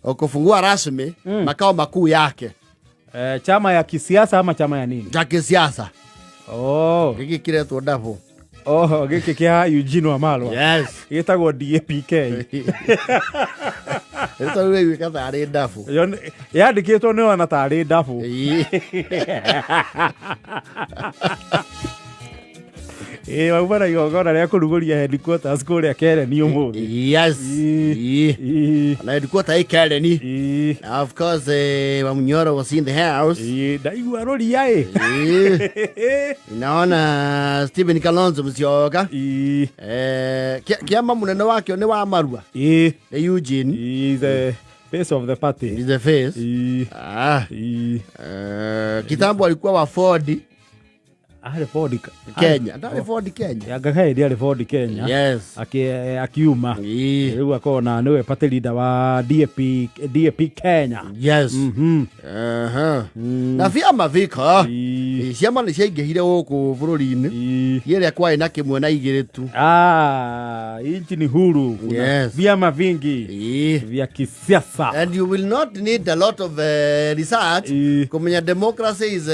Kufungua rasmi makao makuu yake. Eh, chama ya kisiasa ama chama ya nini? Cha kisiasa. Oh. Gĩkĩ kĩretwo ndabũ. Oh, gĩkĩ kĩa Eugene Wamalwa. Yes. Gĩtagwo DAPK. Rĩtwa rĩu rĩaiguĩka tarĩ ndabũ. Yandĩkĩtwo nĩ ona tarĩ ndabũ. Ĩĩ. Ĩĩ, wauma na igongona rĩa kũrugũria headquarters kũrĩa Kereni ũmũthĩ. Yes. Ĩĩ. Ĩĩ. Ĩĩ. Na headquarter ĩ Kereni. Ĩĩ. Of course, Wamunyoro was in the house. Ĩĩ, ndaigua rũria ĩ. Ĩĩ. Naona Stephen Kalonzo Musyoka. Ĩĩ. Kĩama mũnene wakĩo nĩ wa Marua. Ĩĩ. Nĩ Eugene. He is the face of the party. He's the face. Ĩĩ. Ah. Ĩĩ. Kitambo alikuwa wa Ford Arĩ Ford Kenya. Ndarĩ Ford Kenya. Yanga kaĩndĩ arĩ Ford Kenya. Yes. Akiuma. Ĩĩ. Rĩu akona nĩwe party leader wa DAP Kenya. Yes. Aha. Na vyama viko. Ĩĩ. Ĩĩ, ciama nĩ ciaingĩhire gũkũ bũrũri-inĩ. Ĩĩ. Ĩrĩa kwarĩ na kĩmwe na igĩrĩ tu. Ah, nchi ni huru. Kuna Yes. vyama vingi Ĩĩ. vya kisiasa. And you will not need a lot of research Ĩĩ. kũmenya democracy is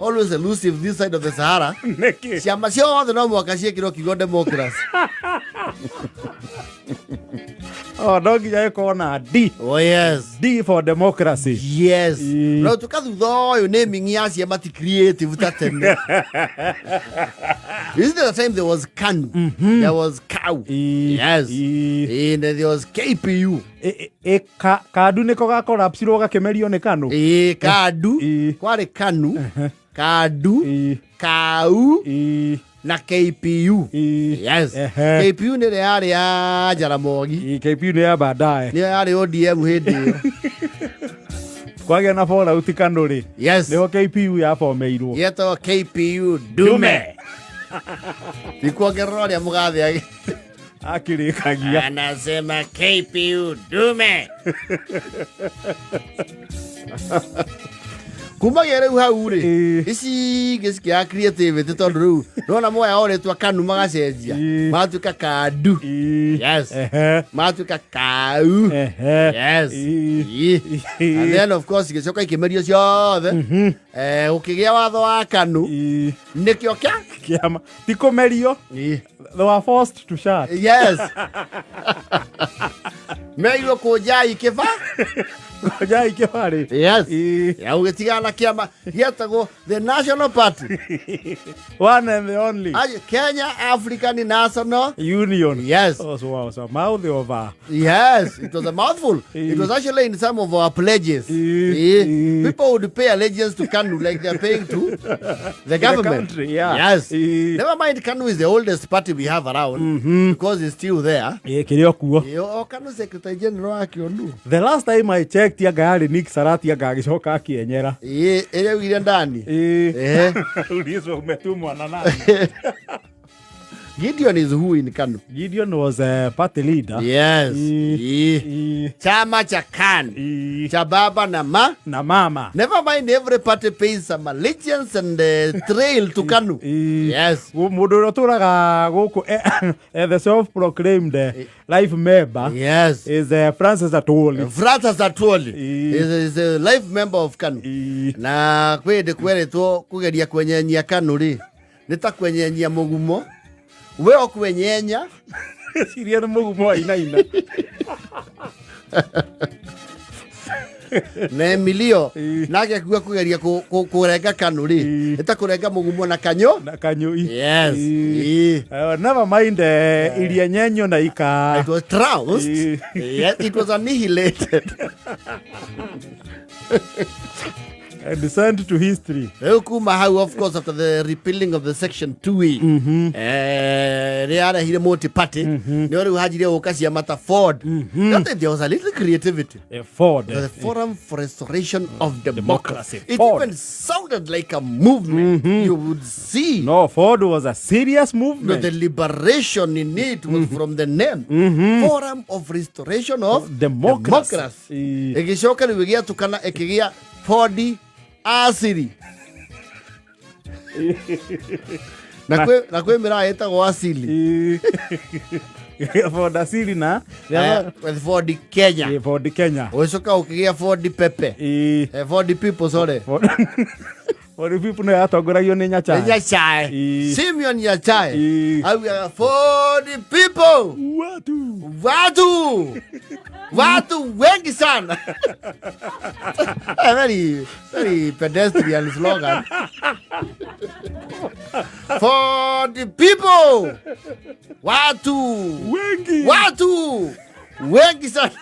always elusive this side of the Sahara. Nĩkĩ? Ciama ciothe no mũhaka ciĩkĩrwo kiugo democracy. Oh, no nginya ĩkorwo na D. Oh yes. D for democracy. Yes. Ĩĩ. No tuka thutha ũyũ naming ya ciama ti creative ta tene. Is there a time there was KANU, there was COW. Ĩĩ. Yes. Ĩĩ. And there was KPU. Ĩ, kandu nĩko gakorapsirwo gakĩmerio nĩ kanu. Ĩĩ, kandu. Ĩĩ. Kwarĩ KANU, kandu, Ĩĩ. KAU Ĩĩ. na KPU. Ĩĩ. Yes. Ehe. KPU nĩ ĩrĩa yarĩ ya Jaramogi. Ĩĩ, KPU nĩ ya baadaye. Nĩyo yarĩ ODM hĩndĩ ĩyo. Kwagĩa na fallout kanu rĩ, Yes. nĩho KPU yabomeirwo. Yetagwo KPU Dume. Ndikuongerera ũrĩa mũgathe akĩrĩkagia. Anasema KPU Dume. Kumagia rĩu hau rĩ, Ĩĩ. ici ingĩ cikĩaga creativity tondũ rĩu nona moya o rĩtwa kanu magacenjia Ĩĩ. magatuĩka kandu. Ĩĩ. Yes. Ehe. Magatuĩka kau. Ehe. Yes. Ĩĩ. Ĩĩ. And then of course igĩcoka ikĩmerio ciothe. Gũkĩgĩa watho wa kanu. Ĩĩ. Nĩkĩo kĩa Kĩama ti kũmerio. Ĩĩ. They were forced to shut. Yes. Meirwo kũnjai kĩba. Kũnjai kĩbarĩ. Yes. Ĩĩ. Ya ũgĩtigana na kĩama gĩetagwo the National Party. One and the only. Aye, Kenya African National Union. Yes. Oh, so, wow, so mouth over. Yes, it was a mouthful. It was actually in some of our pledges. Eh, eh. People would pay allegiance to KANU like they're paying to the government. Country, yeah. Yes. Eh. Never mind, KANU is the oldest party we have around because it's still there. Ĩĩ, kĩrĩ o kuo. O KANU Secretary General wakĩo nũ? The last time I checked, anga yarĩ Nick Sarati anga agĩcoka akĩenyera. Ĩĩ, ĩrĩa ugire ndani. Ĩĩ. Eh. Ulizwa umetumwa na nani? Gideon is who in KANU? Gideon was a party leader. Yes. Ĩĩ. Ĩĩ. Ĩĩ. Chama cha KANU. Ĩĩ. Cha baba na ma. Na mama. Never mind, every party pays some allegiance and trail to KANU. Ĩĩ. Yes. Mũndũ ũrĩa ũtũraga gũkũ the self proclaimed life member Yes. is Francis Atwoli. Francis Atwoli Ĩĩ. is a life member of KANU. Ĩĩ. Na kwĩ hĩndĩ kweretwo kũgeria kwenyenyia KANU rĩ, nĩ ta kwenyenyia mũgumo. We ũkwenyenya Ciria nĩ mũgumo wainaina. Na Emilio Ĩĩ. nake akiuga kũgeria kũrenga KANU rĩ, Ĩĩ. nĩ ta kũrenga mũgumo na kanyo. Na kanyũi. Yes. Ĩĩ. Ĩĩ. Never mind iria nyenyo na ika. It was trounced. Ĩĩ. Yes, it was annihilated. And sent to history. Rĩu kuma hau, of course, after the repealing of the section 2E, rĩrĩa arehire multi party, nĩo rĩu hanjirie gũka ciama ta Ford. That time there was a little creativity. Ford. The Forum for Restoration of Democracy. Democracy. It Ford. even sounded like a movement. You would see. No, Ford was a serious No, movement. the liberation in it was from the name. Forum of Restoration of Democracy. Democracy. Ĩĩ. Ĩgĩcoka rĩu ĩgĩatũkana ĩkĩgĩa Ford Asiri. Na kwĩ mĩraa ĩtagwo asili. Ĩĩ. Ford Asili na With Ford Kenya. Ford Kenya. Ũgĩcoka ũkĩgĩa Ford Pepe. Ford People, sorry. Ford People nĩyo yatongoragio nĩ Nyachae. Nyachae. Simeon Nyachae. Augaga Ford People. Watu. Watu. Watu wengi sana. A very, very pedestrian slogan. For the people. Watu. Wengi. Watu. Wengi sana.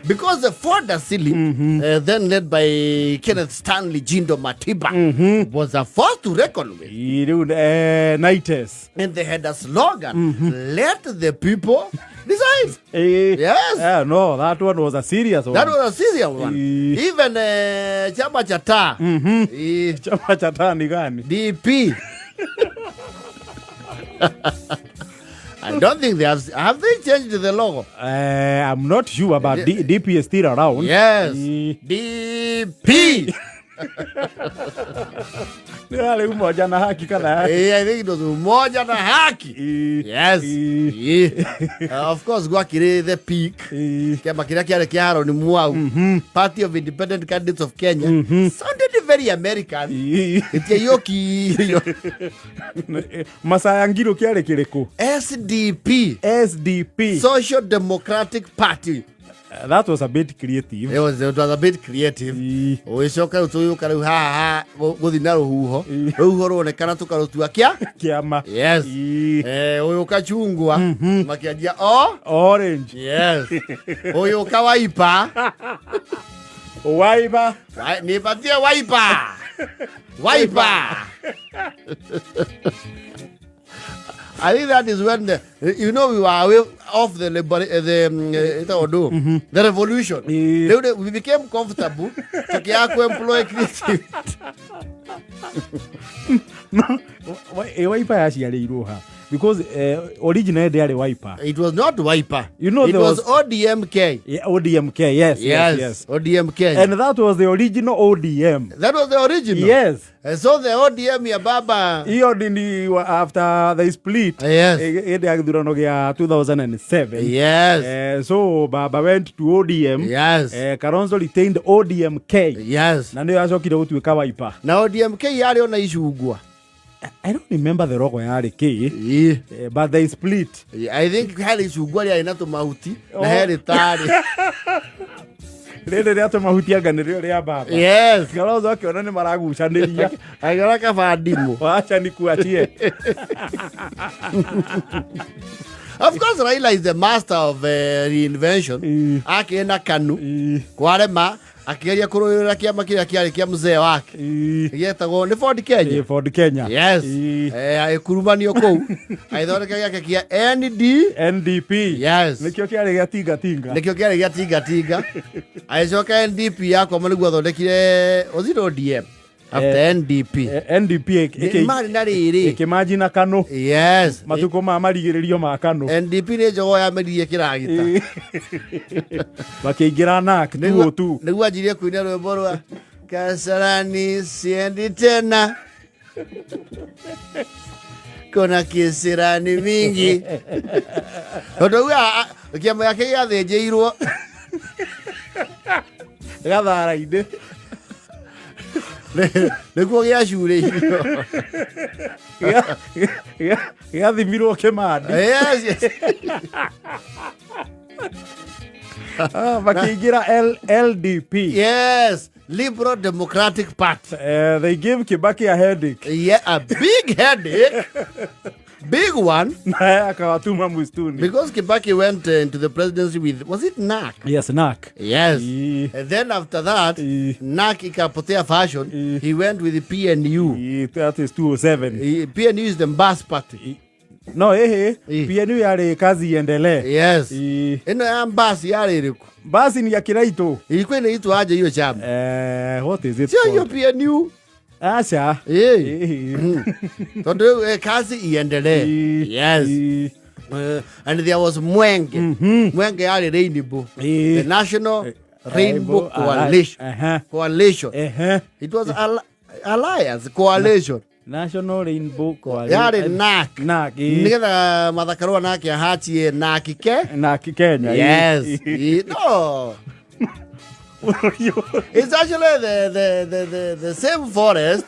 Because the Ford Asili, then led by Kenneth Stanley Jindo Matiba, was a force to reckon with. Rĩu Nites. And they had a slogan, "Let the people decide." Yes. Yeah, no, that one was a serious one. That was a serious one. Even chama cha taa. Chama cha taa ni gani? DP. I don't think they have they changed the logo? I'm not sure, but DP is still around. Yes. DP. Nĩ yarĩ Umoja na Haki kana ya? I think it was Umoja na Haki. Yes. Of course gwakĩrĩ the peak. Kĩama kĩrĩa kĩarĩ kĩa Aaron Mwau. Party of Independent Candidates of Kenya. Sounded very American. Ĩtiaiyũkirio. Macaya Ngirũ kĩarĩ kĩrĩkũ? SDP. SDP. Social Democratic Party. That was a bit creative. It was a bit creative. Ũgĩcoka rĩu tũgĩũka rĩu haha gũthiĩ na rũhuho. Rũhuho ruonekana tũkarũtua kĩa Kĩama. Yes. Ũyũka chungwa makĩanjia o Orange. Yes. Ũyũka Wiper. Wiper. Nipatie Wiper. Wiper. I think that is when the, we were away off the the the revolution. We became comfortable tukianza ku-employ creativity. No, Wiper yaciarĩirwo ha? Because originally ndĩarĩ Wiper. It was not Wiper. You know It there was ODMK. Yeah, ODMK, yes. Yes, ODMK. And that was the original ODM. That was the original. Yes. And so the ODM ya baba. Hiyo ni after the split. Yes. Hĩndĩ ya gĩthurano gĩa 2007. Yes. So baba went to ODM. Yes. Kalonzo retained ODMK. Yes. Na nĩyo yacokire gũtuĩka Wiper. Na ODMK yarĩ ona icungwa. I don't remember the logo yarĩ kĩ. But they split. I think harĩ icungwa rĩarĩ na tũmahuti na Oh. herĩ tarĩ. Rĩrĩ rĩa tũmahuti anga nĩrĩo rĩa baba. Yes. Kalonzo akĩona nĩ maragucanĩria. Agĩora kaba ndimũ. Wacha nikuachie. Of course Raila is the master of reinvention. Akĩrĩ na KANU. Kwarema akĩgeria kũrũĩrĩra kĩama kĩrĩa kĩarĩ kĩa mzee wake. Gĩetagwo nĩ Ford Kenya. Ford Kenya. Yes. Agĩkurumanio kũu. Agĩthondeka gĩake kĩa ND NDP. Yes. Nĩkĩo kĩarĩ gĩa tinga tinga. Nĩkĩo kĩarĩ gĩa tinga tinga. Agĩcoka NDP yakwa nĩguo athondekire, was it ODM? After NDP. NDP Marĩ na rĩrĩ. ĩkĩmanji na KANU. Yes. Matukũ ma marigĩrĩrio ma KANU. NDP nĩ njogoo yameririe kĩragita. Makĩingĩra NARC 202. Nĩguo anjirie kũina rwĩmbo rwa Kasarani siendi tena, kuna kisirani mingi, tondũ auga kĩama gĩake gĩathĩnjĩirwo Gathara-inĩ. Nĩkuo gĩacurĩirio. Gĩathimirwo Kĩmandi. Yes. Ah, makĩingĩra LDP. Yes, Liberal Democratic Party. They gave Kibaki a headache. Yeah, a big headache, big one. Naye akawatuma msituni. Because Kibaki went into the presidency with, was it NARC? Yes, NARC. Yes. And then after that, NARC ikapotea fashion. He went with the PNU. That is 207. PNU is the Mbas party. No, ehe. PNU yarĩ Kazi Iendelee. Yes. Ĩno ya Mbas yarĩ ĩrĩkũ? Basi ni ya Kiraito. Ilikuwa inaitwa aje hiyo chama? What is it Sio hiyo called? PNU. Acha. Tondũ rĩu, Kazi Iendelee. Yes. And there was Mwenge. Mwenge yarĩ Rainbow. The National Rainbow Coalition. Uh-huh. Coalition. Uh-huh. It was alliance, coalition. National Rainbow Coalition. Yarĩ NARC. NARC, ĩĩ. Nĩgetha Martha Karua nake ahachie NARC ke. NARC Kenya, ĩĩ. Yes. No. It's actually the same forest,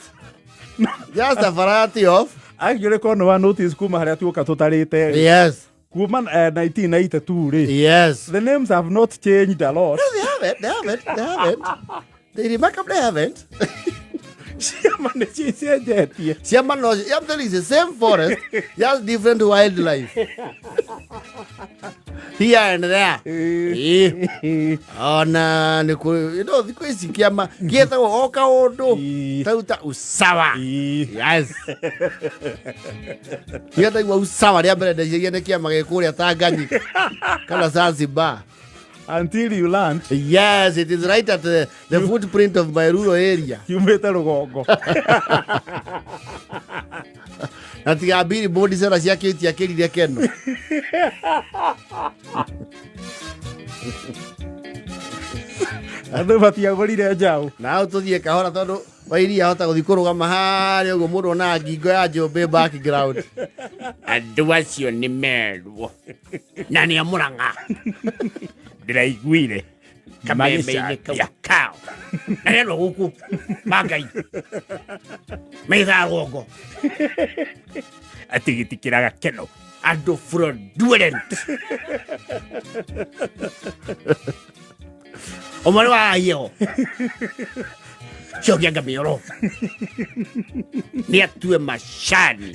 just a variety of. Actually korwo nĩ wa notice kuma harĩa tuoka tũtarĩte rĩ. Yes. Kuma 1992 rĩ. Yes. The names have not changed a lot. No, they haven't. They haven't. They haven't. They remarkably haven't. Ciama nĩ cicenjetie. Ciama no, I'm telling you, it's the same forest, just different wildlife. Here and there. Ĩĩ. Ona nĩ kũ, thikũ ici kĩama gĩetagwo o kaũndũ Ĩĩ. tau ta usawa. Ĩĩ. Yes. Niĩ ndaigua usawa rĩa mbere ndeciria nĩ kĩama gĩ kũrĩa Tanganyika kana Zanzibar. Until you learned. Yes, it is right at the footprint of my rural area. Kiumĩte rũgongo. Na tiga mbiri bodi cera ciake itiakĩrire keno. Andũ matiagũrire njaũ. Na hau tũthiĩ kahora tondũ wairia ahota gũthiĩ kũrũgama harĩa ũguo mũndũ onaga ngingo ya njũmbĩ background. Andũ acio nĩ merwo na nĩ amũrang'a. Ndĩraiguire kameme-inĩ kau kao na nĩ andũ a gũkũ ma Ngai maigaga rũgongo atĩ gĩtikĩraga keno andũ fraudulent. Ũmwe nĩ wa cokia ngamĩoro nĩ atue macani.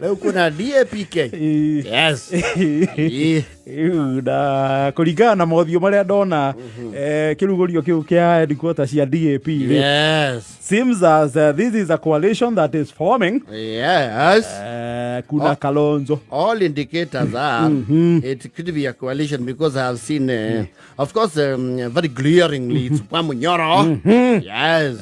Rĩu kwĩna DAPK. Ĩĩ. Yes. Ĩĩ. Ĩu, na kũringana na mothiũ marĩa ndona kĩrugũrio kĩu kĩa headquarter cia DAP rĩ, Yes. seems as this is a coalition that is forming. Yes. Kuna Kalonzo. All indicators are it could be a coalition because I have seen, of course, very glaringly, it's Wamunyoro. Yes.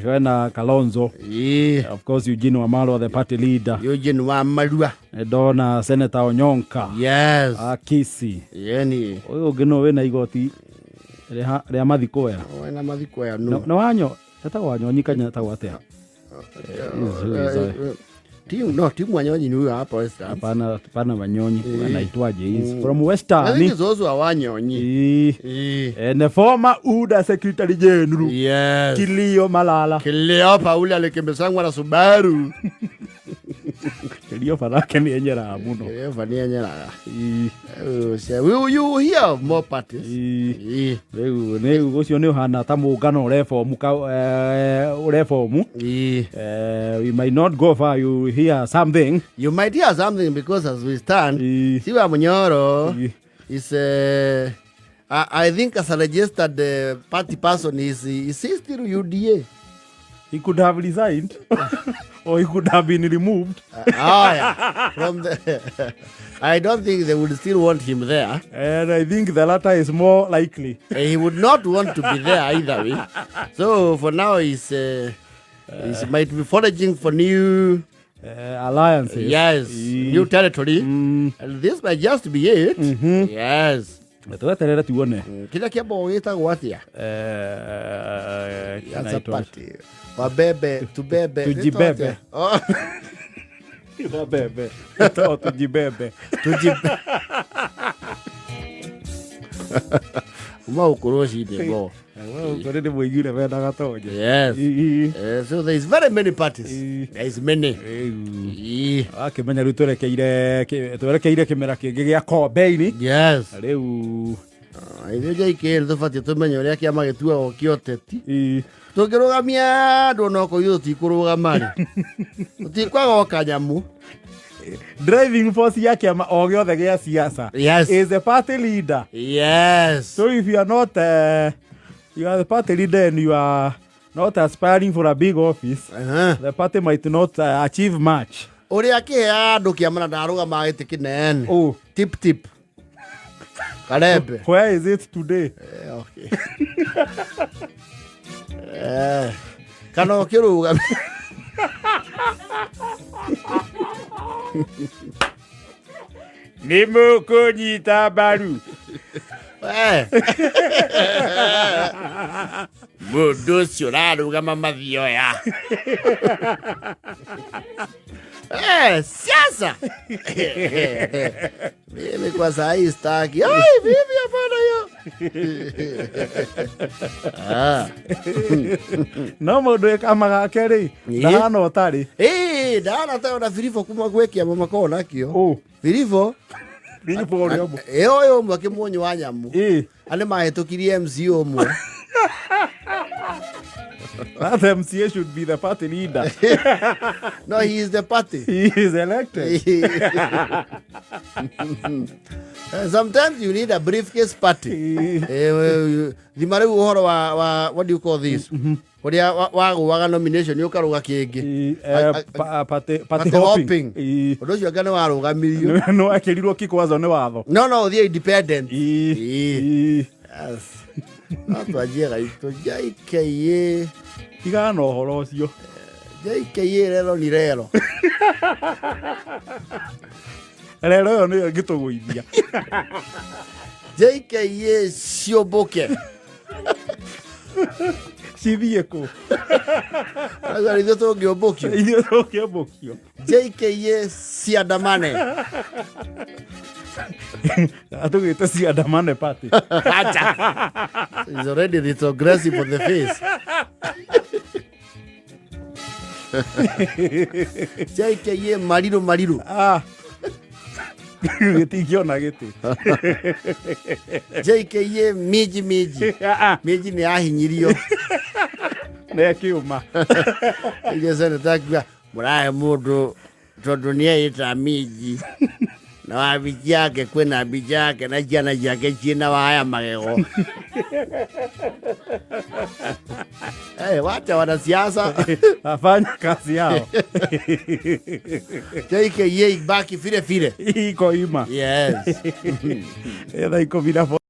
Kwena Kalonzo. Yeah. Of course Eugene Wamalwa, the party leader. Eugene Wamalwa. Ndona Senator Onyonka. Yes. Akisi. Yani. Ũyũ ũngĩ no wĩna igoti rĩa mathiko ya. Wena mathiko ya no. Nĩ wanyo, etagwo Wanyonyi kana etagwo atĩa? Timu no, timu Wanyonyi ni huyo hapa Western. Hapana, hapana Wanyonyi, anaitwaje? He's from I Western. think it's also a Wanyonyi. Ĩĩ. Eh. And the former UDA Secretary General. Yes. Kilio Malala. Kiliopa ule alikimbizangwa na Subaru. Kilio farake nĩ enyeraga mũno. Kiliopa nĩ enyeraga. Ĩĩ. Oh, so you hear of more parties. Ĩĩ. Ĩĩ. Rĩu nĩ ũcio nĩ ũhana ta mũngano ũrebomu ũrebomu. Ĩĩ. We might not go far, you hear something. You might hear something because as we stand, Ĩĩ. Siwa Munyoro Ĩĩ. is I think as a registered party person is he still UDA? He could have resigned or he could have been removed. Oh yeah. From the I don't think they would still want him there. And I think the latter is more likely. He would not want to be there either way. So for now he's might be foraging for new alliances. Yes, Ĩĩ. new territory. And this might just be it. Yes. Tweterere tuone. Kĩrĩa kĩambagwo gĩtagwo atĩa? That's a Kinaitwa- party. Wabebe, tubebe. Tujibebe. Oh, Wabebe. Ĩtagwo tujibebe. tujibebe. Uma gũkũ rũcinĩ bo. Kũrĩ nĩ mũiguire mena gatonye. Yes. Ĩĩ. So there is very many parties. Ĩĩ. There is many. Rĩu Ĩĩ. akĩmenya rĩu twerekeire kĩmera kĩngĩ gĩa kombeini. Yes. Rĩu Ithuĩ JKL tũbatiĩ tũmenye ũrĩa kĩama gĩtuagwo kĩa ũteti. ĩĩ. Tũngĩrũgamia andũ onokorwo ithuĩ tũtikũrũgama rĩ, tũtikwaga o kanyamũ. Driving force ya kĩama o gĩothe gĩa siasa Yes. is a party leader. Yes. So if you are not you are the party leader and you are not aspiring for a big office, the party might not achieve much. Ũrĩa akĩheaga andũ kĩama na ndarũgamaga gĩtĩ kĩnene. Oh. Tip tip. Karembe. Where is it today? Okay. Kana ũkĩrũgamia. Nĩ mũkũnyita mbaru. We. Mũndũ ũcio ũrarũgama mathioya. Eh, siasa. Mimi kwa saa hii sitaki. Ai, mimi hapana hiyo. Ah. No mũndũ ĩkama gake rĩ, Ĩ. ndahana ũtarĩ. Eh, ndahana ta ona Filipo kuma gwĩ kĩama makoragwo nakĩo. Ũ. Filipo Filipo ũrĩa ũmwe. ĩ ũyũ ũmwe kĩmuonyo wa nyamũ. Ĩ. Anĩ mahĩtũkirie MC ũmwe. That MCA should be the party leader. No, he is the party. He is elected. Sometimes you need a briefcase party. Ĩ. Eh, thima rĩu ũhoro wa what do you call this, ũrĩa wagũaga nomination ũkarũga kĩngĩ. Ĩ, eh, party Party party hopping. hopping. Ĩ. Ũndũ ũcio anga nĩ warũgamirio. Nĩ wekĩrirwo kikwazo nĩ watho. No ũthiĩ independent. Ĩ. Ĩ. Ĩ. Yes. No twanjie gaitũ JKA. Tigana na ũhoro ũcio. JKA rero ni rero. Rero ĩyo nĩyo ĩngĩtũgũithia. JKA ciũmbũke. Cithiĩ kũ? Rĩu ithuĩ tũngĩũmbũkio. Ithuĩ tũngĩũmbũkio. JKA ciandamane. Atũgĩte ciandamane party. Acha. He's already retrogressive on the face. JKA mariru mariru. Ah. Gĩtingĩona gĩtĩ. JKA miji miji. Ah, ah. Miji nĩ yahinyirio. Nĩ kĩũma. Ije seneta akiuga mũrahe mũndũ tondũ nĩ eĩta minji na wabici yake kwĩna mbica yake na ciana ciake ciĩna waya magego. Hey, wacha wanasiasa. Afanya kazi yao. JKA ibaki vile vile. Iko ima. Yes. Thaa 10 na